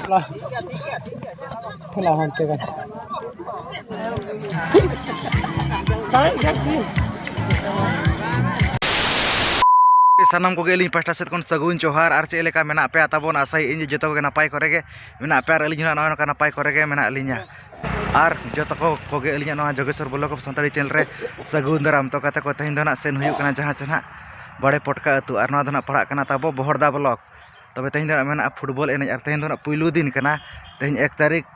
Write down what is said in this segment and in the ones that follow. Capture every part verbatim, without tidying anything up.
ᱞᱟ-, ᱴᱷᱮᱞᱟ ᱦᱟᱱᱛᱮ ᱜᱟᱱ᱾ ᱥᱟᱱᱟᱢ ᱠᱚᱜᱮ ᱟᱹᱞᱤᱧ ᱯᱟᱦᱴᱟ ᱥᱮᱫ ᱠᱷᱚᱱ ᱥᱟᱹᱜᱩᱱ ᱡᱚᱦᱟᱨ᱾ ᱟᱨ ᱪᱮᱫ ᱞᱮᱠᱟ ᱢᱮᱱᱟᱜ ᱯᱮᱭᱟ ᱛᱟᱵᱚᱱ? ᱟᱥᱟᱭᱮᱫ ᱟᱹᱧ ᱡᱮ ᱡᱚᱛᱚ ᱠᱚᱜᱮ ᱱᱟᱯᱟᱭ ᱠᱚᱨᱮ ᱜᱮ ᱢᱮᱱᱟᱜ ᱯᱮᱭᱟ ᱟᱨ ᱟᱹᱞᱤᱧ ᱦᱚᱸ ᱱᱚᱜᱼᱚᱭ ᱱᱚᱝᱠᱟ ᱱᱟᱯᱟᱭ ᱠᱚᱨᱮ ᱜᱮ ᱢᱮᱱᱟᱜ ᱞᱤᱧᱟ᱾ ᱟᱨ ᱡᱚᱛᱚ ᱠᱚ ᱠᱚᱜᱮ ᱟᱹᱞᱤᱧᱟᱜ ᱱᱚᱣᱟ ᱡᱳᱜᱮᱥᱣᱚᱨ ᱵᱞᱚᱜ ᱚᱯᱷ ᱥᱟᱱᱛᱟᱲᱤ ᱪᱮᱱᱮᱞ ᱨᱮ ᱥᱟᱹᱜᱩᱱ ᱫᱟᱨᱟᱢ᱾ ᱛᱚ ᱜᱟᱛᱮ ᱠᱚ, ᱛᱮᱦᱮᱧ ᱫᱚ ᱱᱟᱜ ᱥᱮᱱ ᱦᱩᱭᱩᱜ ᱠᱟᱱᱟ ᱡᱟᱦᱟᱸ ᱥᱮ ᱱᱟᱜ ᱵᱟᱲᱮ ᱯᱚᱴᱠᱟ ᱟᱹᱛᱩ, ᱟᱨ ᱱᱚᱣᱟ ᱫᱚ ᱱᱟᱜ ᱯᱟᱲᱟᱜ ᱠᱟᱱᱟ ᱛᱟᱵᱚ ᱵᱚᱦᱚᱲᱫᱟ ᱵᱞᱚᱠ᱾ ᱛᱚᱵᱮ ᱛᱮᱦᱮᱧ ᱫᱚ ᱱᱟᱜ ᱢᱮᱱᱟᱜᱼᱟ ᱯᱷᱩᱴᱵᱚᱞ ᱮᱱᱮᱡ, ᱟᱨ ᱛᱮᱦᱮᱧ ᱫᱚ ᱱᱟᱜ ᱯᱩᱭᱞᱩ ᱫᱤᱱ ᱠᱟᱱᱟ᱾ ᱛᱮᱦᱮᱧ ᱮᱠ ᱛᱟᱹᱨᱤᱠᱷ,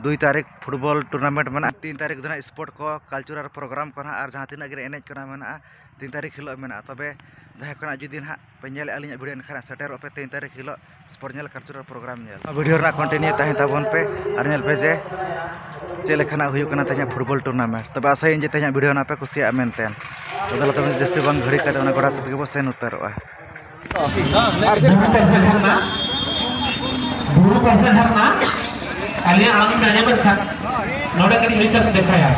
ᱫᱩᱭ ᱛᱟᱹᱨᱤᱠᱷ ᱯᱷᱩᱴᱵᱚᱞ ᱴᱩᱨᱱᱟᱢᱮᱱᱴ ᱢᱮᱱᱟᱜᱼᱟ᱾ ᱛᱤᱱ ᱛᱟᱹᱨᱤᱠᱷ ᱫᱚ ᱱᱟᱜ ᱥᱯᱳᱨᱴ ᱠᱚ, ᱠᱟᱞᱪᱟᱨᱟᱞ ᱯᱨᱳᱜᱨᱟᱢ ᱠᱚ ᱱᱟᱜ, ᱟᱨ ᱡᱟᱦᱟᱸ ᱛᱤᱱᱟᱹᱜ ᱜᱮ ᱮᱱᱮᱡ ᱠᱚ ᱱᱟᱜ ᱢᱮᱱᱟᱜᱼᱟ, ᱛᱤᱱ ᱛᱟᱹᱨᱤᱠᱷ ᱦᱤᱞᱳᱜ ᱢᱮᱱᱟᱜᱼᱟ᱾ ᱛᱚᱵᱮ ᱡᱟᱦᱟᱸᱭ ᱠᱚ ᱱᱟᱜ ᱡᱩᱫᱤ ᱱᱟᱜ ᱯᱮ ᱧᱮᱞᱮᱫᱼᱟ ᱟᱹᱞᱤᱧᱟᱜ ᱵᱷᱤᱰᱤᱭᱳ, ᱮᱱᱠᱷᱟᱱ ᱥᱮᱴᱮᱨᱚᱜ ᱯᱮ ᱛᱤᱱ ᱛᱟᱹᱨᱤᱠᱷ ᱦᱤᱞᱳᱜ ᱥᱯᱳᱨᱴ ᱧᱮᱞ, ᱠᱟᱞᱪᱟᱨᱟᱞ ᱯᱨᱳᱜᱨᱟᱢ ᱧᱮᱞ᱾ ᱱᱚᱣᱟ ᱵᱷᱤᱰᱤᱭᱳ ᱨᱮᱱᱟᱜ ᱠᱚᱱᱴᱤᱱᱤᱭᱩ ᱛᱟᱦᱮᱸ ᱛᱟᱵᱚᱱ ᱯᱮ ᱟᱨ ᱧᱮᱞ ᱯᱮ ᱡᱮ ᱪᱮᱫ ᱞᱮᱠᱟᱱᱟᱜ ᱦᱩᱭᱩᱜ ᱠᱟᱱᱟ ᱛᱮᱦᱮᱧᱟᱜ ᱯᱷᱩᱴᱵᱚᱞ ᱴᱩᱨᱱᱟᱢᱮᱱᱴ᱾ ᱛᱚᱵᱮ ᱟᱥᱟᱭᱟᱹᱧ ᱡᱮ ᱛᱮᱦᱮᱧᱟᱜ ᱵᱷᱤᱰᱤᱭᱳ ᱱᱟᱜ ᱯᱮ ᱠᱩᱥᱤᱭᱟᱜᱼᱟ ᱢᱮᱱᱛᱮ᱾ ᱟᱫᱚ ᱱᱚᱛᱮ ᱡᱟᱹᱥᱛᱤ ᱵᱟᱝ ᱜᱷᱟᱹᱲᱤ ᱠᱟᱛᱮ ᱚᱱᱟ ᱜᱚᱰᱟ ᱥᱮᱫ ᱜᱮᱵᱚ ᱥᱮᱱ ᱩᱛᱟᱹᱨᱚᱜᱼᱟ᱾ ᱵᱩᱨᱩ ᱯᱟᱨᱥᱮ ᱡᱷᱟᱨᱱᱟ, ᱵᱩᱨᱩ ᱯᱟᱨᱥᱮ ᱡᱷᱟᱨᱱᱟ, ᱟᱞᱮᱭᱟᱜ ᱟᱲᱟᱝ ᱯᱮ ᱟᱸᱡᱚᱢᱮᱫ ᱠᱷᱟᱱ, ᱱᱚᱰᱮ ᱠᱟᱹᱴᱤᱡ ᱞᱟᱹᱭ ᱥᱟᱰᱮ ᱫᱮᱠᱷᱟᱭᱟ᱾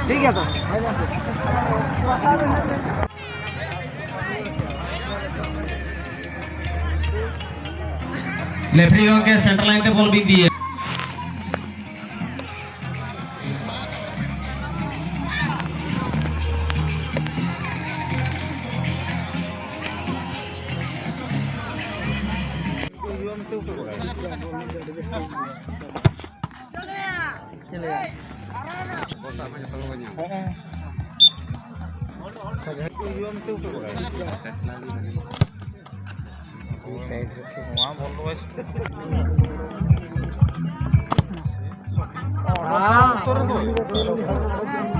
ᱴᱷᱤᱠ ᱜᱮᱭᱟ ᱛᱚ᱾ ᱞᱮᱯᱷᱟᱨᱤ ᱜᱚᱢᱠᱮ, ᱥᱮᱱᱴᱟᱨ ᱞᱟᱭᱤᱱ ᱛᱮ ᱵᱚᱞ ᱵᱤᱱ ᱤᱫᱤᱭᱟ᱾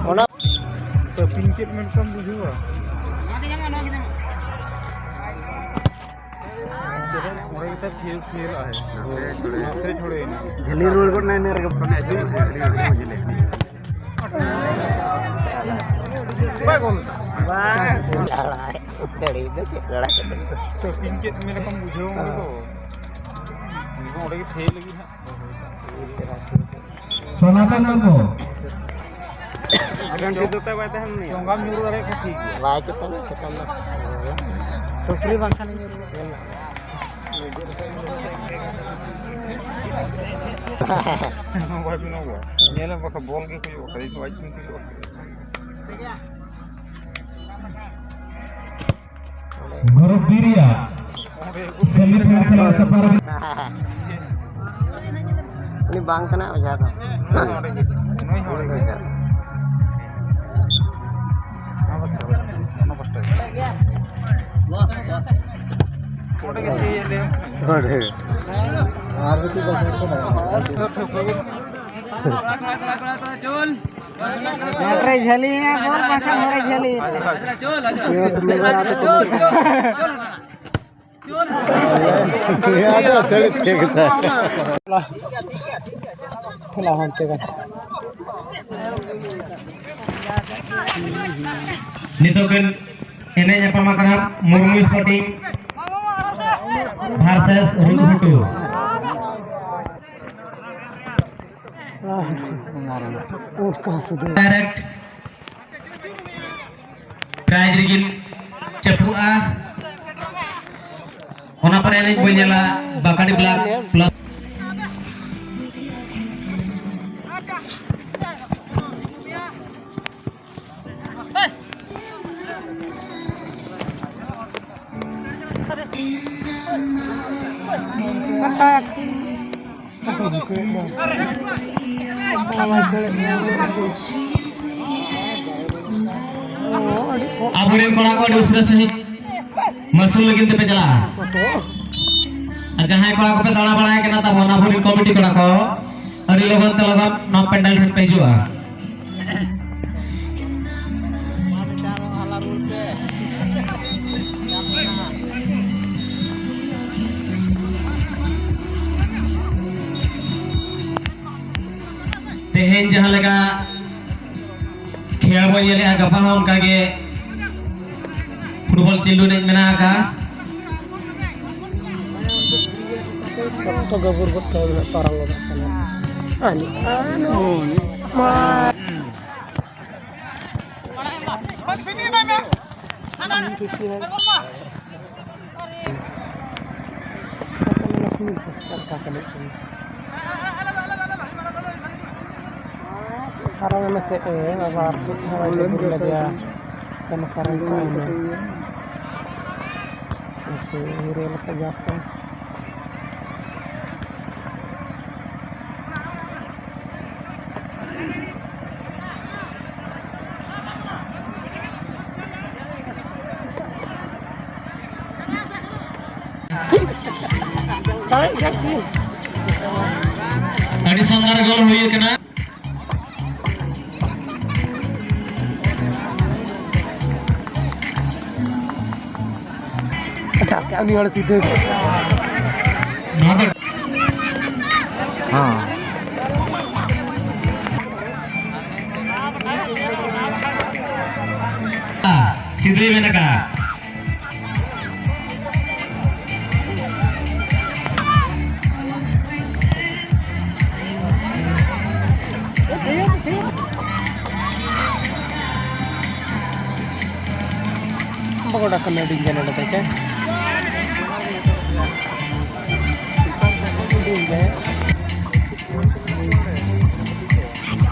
ᱚᱱᱟ ᱛᱚ ᱯᱤᱝᱠᱮᱴ ᱢᱮᱱᱠᱷᱟᱱ ᱵᱩᱡᱷᱟᱹᱣᱟ᱾ ᱚᱸᱰᱮ ᱜᱮᱛᱟᱭ ᱯᱷᱮᱞ, ᱯᱷᱮᱞ ᱟᱭ᱾ ᱱᱟᱥᱮ ᱪᱷᱚᱲᱮᱭᱮᱱᱟ᱾ ᱡᱷᱟᱹᱞᱤ ᱨᱩᱣᱟᱹᱲ ᱜᱚᱫ ᱱᱟᱭ ᱤᱱᱟᱹ ᱨᱮᱜᱮ᱾ ᱵᱟᱭ ᱜᱚᱞ ᱮᱫᱟ᱾ ᱵᱟᱝ᱾ ᱫᱟᱹᱲᱤ ᱫᱚ ᱪᱮᱫ ᱫᱟᱹᱲᱟ ᱠᱟᱛᱮ᱾ ᱛᱚ, ᱯᱤᱝᱠᱮᱴ ᱢᱮᱱ ᱞᱮᱠᱟᱢ ᱵᱩᱡᱷᱟᱹᱣ ᱚᱸᱰᱮ ᱫᱚ᱾ ᱚᱸᱰᱮ ᱜᱮ ᱴᱷᱤᱠ ᱞᱟᱹᱜᱤᱫ ᱦᱟᱸᱜ᱾ ᱥᱚᱱᱟᱛᱚᱱ ᱢᱩᱨᱢᱩ᱾ ᱟᱵᱮᱱ ᱴᱷᱤᱠ ᱫᱚ ᱛᱟᱭ ᱵᱟᱭ ᱛᱟᱦᱮᱱ ᱩᱱᱤᱭᱟᱜ᱾ ᱪᱚᱸᱜᱟᱢ ᱧᱩᱨᱩ ᱫᱟᱲᱮᱭᱟᱜ ᱠᱷᱟᱱ ᱴᱷᱤᱠ ᱜᱮᱭᱟ᱾ ᱵᱟᱭ ᱪᱮᱛᱟᱱᱟ, ᱪᱮᱛᱟᱱ ᱫᱚ᱾ ᱥᱩᱠᱨᱤ ᱵᱟᱝᱠᱷᱟᱱ ᱧᱩᱨᱩ᱾ ᱵᱟᱭ ᱵᱮᱱᱟᱣ ᱠᱚᱣᱟ᱾ ᱧᱮᱞ ᱢᱮ ᱵᱟᱠᱷᱟᱱ ᱵᱚᱞ ᱜᱮ ᱦᱩᱭᱩᱜᱼᱟ, ᱠᱷᱟᱹᱞᱤ ᱱᱚᱣᱟ ᱜᱮ ᱦᱩᱭᱩᱜᱼᱟ᱾ ᱜᱨᱩᱯ B ᱨᱮᱭᱟᱜ ᱥᱮᱢᱤ ᱯᱷᱟᱭᱱᱟᱞ ᱠᱷᱮᱞ ᱥᱟᱯᱲᱟᱣ᱾ ᱩᱱᱤ ᱵᱟᱝ ᱠᱟᱱᱟ ᱚᱡᱷᱟ ᱫᱚ᱾ ᱟᱨ ᱢᱤᱫᱴᱤᱡ ᱠᱟᱛᱷᱟ ᱠᱚ ᱢᱮᱱᱟᱜᱼᱟ᱾ ᱦᱚᱲ ᱨᱮ ᱡᱷᱟᱹᱞᱤᱭᱮᱱᱟ ᱵᱚᱞ, ᱵᱟᱝᱠᱷᱟᱱ ᱦᱚᱲ ᱨᱮ ᱡᱷᱟᱹᱞᱤᱭᱮᱱᱟ᱾ ᱱᱤᱭᱟᱹ ᱥᱚᱢᱚᱭ ᱫᱚ ᱟᱫᱚ ᱪᱮᱫ ᱠᱚ ᱱᱤᱭᱟᱹ ᱫᱚ ᱟᱹᱛᱷᱟᱹᱲᱤ ᱛᱷᱤᱭᱟᱹ ᱠᱮᱫᱟ᱾ ᱠᱷᱮᱞᱟ ᱦᱟᱱᱛᱮ ᱜᱟᱱ᱾ ᱱᱤᱛᱚᱜ ᱠᱤᱱ ᱮᱱᱮᱡ ᱧᱟᱯᱟᱢ ᱟᱠᱟᱱᱟ ᱢᱩᱨᱢᱩ ᱥᱯᱳᱨᱴᱤᱝ versus ᱨᱩᱫᱷᱩᱴᱩ᱾ ᱰᱟᱭᱨᱮᱠᱴ ᱯᱨᱟᱭᱤᱡᱽ ᱨᱮᱠᱤᱱ ᱪᱟᱯᱩᱜᱼᱟ᱾ ᱚᱱᱟ ᱯᱚᱨᱮ ᱮᱱᱮᱡ ᱵᱚᱱ ᱧᱮᱞᱟ ᱵᱟᱠᱟᱰᱤ ᱵᱞᱚᱠ ᱯᱞᱟᱥ᱾ ᱟᱵᱚᱨᱮᱱ ᱠᱚᱲᱟ ᱠᱚ ᱟᱹᱰᱤ ᱩᱥᱟᱹᱨᱟ ᱥᱟᱺᱦᱤᱡ ᱢᱟᱹᱥᱩᱞ ᱞᱟᱹᱜᱤᱫ ᱛᱮᱯᱮ ᱪᱟᱞᱟᱜᱼᱟ᱾ ᱟᱨ ᱡᱟᱦᱟᱸᱭ ᱠᱚᱲᱟ ᱠᱚᱯᱮ ᱫᱟᱬᱟ ᱵᱟᱲᱟᱭ ᱠᱟᱱᱟ ᱛᱟᱵᱚᱱ, ᱟᱵᱚᱨᱮᱱ ᱠᱚᱢᱤᱴᱤ ᱠᱚᱲᱟ ᱠᱚ, ᱟᱹᱰᱤ ᱞᱚᱜᱚᱱ ᱛᱮ ᱞᱚᱜᱚᱱ ᱱᱚᱣᱟ ᱯᱮᱱᱰᱮᱞ ᱴᱷᱮᱱ ᱯᱮ ᱦᱤᱡᱩᱜᱼᱟ᱾ ᱛᱮᱦᱮᱧ ᱡᱟᱦᱟᱸ ᱞᱮᱠᱟ ᱠᱷᱮᱞ ᱵᱚᱱ ᱧᱮᱞᱮᱜᱼᱟ, ᱜᱟᱯᱟ ᱦᱚᱸ ᱚᱱᱠᱟ ᱜᱮ ᱯᱷᱩᱴᱵᱚᱞ ᱪᱤᱸᱰᱩ ᱮᱱᱮᱡ ᱢᱮᱱᱟᱜ ᱟᱠᱟᱫᱼᱟ᱾ ᱡᱚᱛᱚ ᱜᱟᱹᱵᱩᱨ ᱜᱚᱫ ᱠᱟᱜ ᱢᱮᱱᱟᱜ ᱯᱟᱨᱚᱢ ᱜᱚᱫᱚᱜ ᱠᱟᱱᱟ᱾ ᱟᱨ ᱱᱤᱛ ᱢᱟ ᱟᱨᱚ ᱢᱮᱥᱮ ᱮ ᱵᱟᱵᱟ, ᱟᱨ ᱪᱮᱫ ᱦᱚᱸ ᱵᱟᱭ ᱡᱟᱹᱯᱤᱫ ᱞᱮᱫᱮᱭᱟ᱾ ᱠᱟᱱᱟ ᱠᱟᱨᱚᱱ ᱠᱚ ᱟᱭᱢᱟ᱾ ᱢᱟᱥᱮ ᱨᱮ ᱞᱮᱠᱟ ᱡᱟᱦᱟᱸ ᱠᱚ᱾ ᱟᱹᱰᱤ ᱥᱟᱱᱫᱟᱨ ᱜᱳᱞ ᱦᱩᱭ ᱟᱠᱟᱱᱟ᱾ ᱮᱴᱟᱜ ᱠᱟᱹᱢᱤ ᱦᱚᱲ ᱥᱤᱫᱷᱟᱹ᱾ ᱱᱚᱣᱟ ᱫᱚ ᱦᱮᱸ᱾ ᱥᱤᱫᱷᱟᱹᱭ ᱢᱮᱱ ᱟᱠᱟᱫ᱾ ᱵᱚᱜᱚᱰᱟ ᱠᱟᱱᱟ ᱟᱹᱰᱤ ᱜᱟᱱ ᱚᱸᱰᱮ ᱫᱚ ᱪᱮ?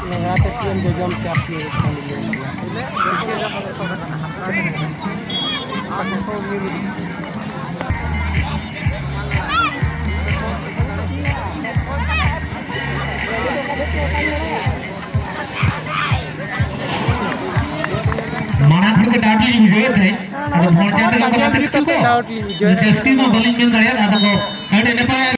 ᱞᱟᱜᱟᱛᱮ ᱯᱤ ᱮᱢ ᱡᱚᱡᱚᱢ ᱪᱟᱯ ᱠᱮᱫ ᱠᱷᱟᱱ ᱫᱚ᱾ ᱢᱟᱲᱟᱝ ᱠᱷᱚᱱ ᱜᱮ ᱰᱟᱣᱩᱴ ᱞᱤᱧ ᱵᱩᱡᱷᱟᱹᱣᱮᱫ ᱛᱟᱦᱮᱸᱫ, ᱟᱫᱚ ᱵᱷᱚᱲᱡᱟ ᱛᱮᱜᱮ ᱠᱚ ᱨᱟᱹᱯᱩᱫ ᱦᱚᱪᱚ ᱠᱚᱣᱟ᱾ ᱡᱟᱹᱥᱛᱤ ᱢᱟ ᱵᱟᱹᱞᱤᱧ ᱢᱮᱱ ᱫᱟᱲᱮᱭᱟᱜ, ᱟᱫᱚ ᱠᱚ ᱟᱹᱰᱤ ᱱᱟᱯᱟᱭ᱾